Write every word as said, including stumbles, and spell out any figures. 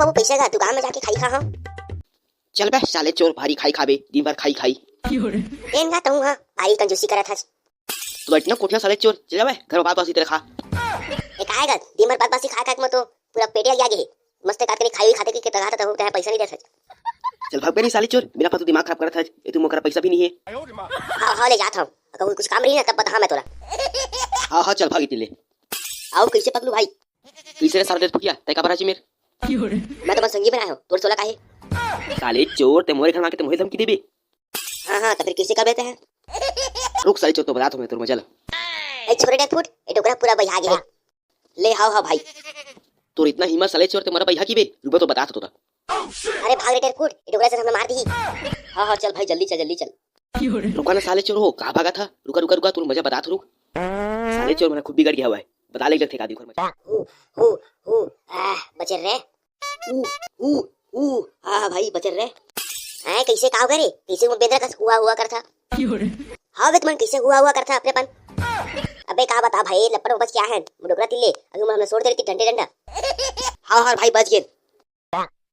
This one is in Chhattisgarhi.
वो पैसा का दुकान में जाके खाई खा, हाँ। चल बे साले चोर, भारी खाई खाबे, दिन भर खाई खाई। तेन का तहूँ, हाँ, भारी कंजूसी करत हस। तो बैठ ना कोठिया साले चोर, चल जा बे, घर में बात बासी तेरे खा। ए, काय गा, दिन भर बात बासी खा खा के मैं तो पूरा पेटे लग गया है। मस्त काट के खाई हुई खाते के, के तगा तो हो, तैं पैसा नहीं देत हस। चल भाग बे रे साले चोर, बिना फालतू दिमाग खराब करत हस, ये तू मोकरा पैसा भी नहीं है। हाँ, हाँ, ले जात हूँ, अगर कुछ काम रही ना तब बता मैं तोला। हाँ, हाँ, चल भाग इतने ले। आओ, कैसे पकलू भाई? कैसे रे साले फुटिया, तैं का बराची मेर? मैं तो बस संगी बनाए हो, तोर सोला काहे? साले चोर, तैं मोरे घर में आके तैं मोहे धमकी देबे? हाँ, हाँ, तो फिर कैसे कर देते हैं? रुक साले चोर, तो बता तुम्हें तोर मजा ला। ए छोरे टेरफुट, ए डोकरा पूरा बहिया गया। ले, हाव, हाव भाई। तोर इतना हिम्मत साले चोर, तैं मोला बहिया की बे? रुको तो बता तो तोरा। अरे भाग रे टेरफुट, ए डोकरा से हमें मार दी। हाँ, हाँ, चल भाई, जल्दी चल, जल्दी चल। रुका ना साले चोर हो, कहाँ भागा था? रुका, रुका, रुका, तोर मजा बता तो रुक। साले चोर, मैंने खुद बिगड़ गया हुआ है। बता ले, जब ठेका दी घर में। हु, हु, हु, आह, बचे रे। ऊ, ऊ, ऊ, हाँ, हाँ भाई, बचर रे। हैं, कैसे का करे? कैसे वो बेंदरा कस हुआ, हुआ करथा? हाँ, बे, तुमन कैसे हुआ, हुआ करथा अपने अपन? अबे, का बता भाई, लपड़ बच क्या है? डोकरा तिल्ले, अभी हमने छोड़ दे रही थी डंडे डंडा। हाँ, हाँ भाई, बच गए।